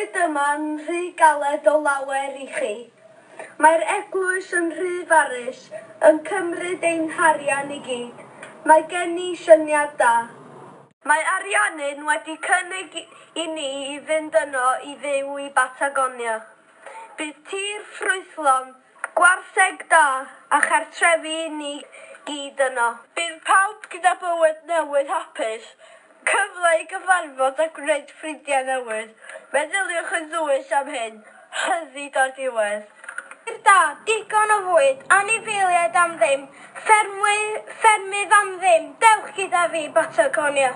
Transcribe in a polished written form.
bywyd yma'n rhy galed o lawer i chi. Mae'r eglwys yn rhy farus, yn cymryd ein harian i gyd. Mae gen i syniad da. Mae Ariannin wedi cynnig i ni i fynd yno i fyw i Batagonia. Bydd tir ffrwythlon, gwartheg da a chartrefi i ni gyd yno. Bydd pawb gyda bywyd newydd hapus, cyfle i gyfarfod a gwneud ffrindiau newydd. Meddyliwch yn ddwys am hyn, rhyddid o'r diwedd. Tir da, digon o fwyd, anifeiliaid am ddim, ffermwyr, ffermydd am ddim, dewch gyda fi i Batagonia.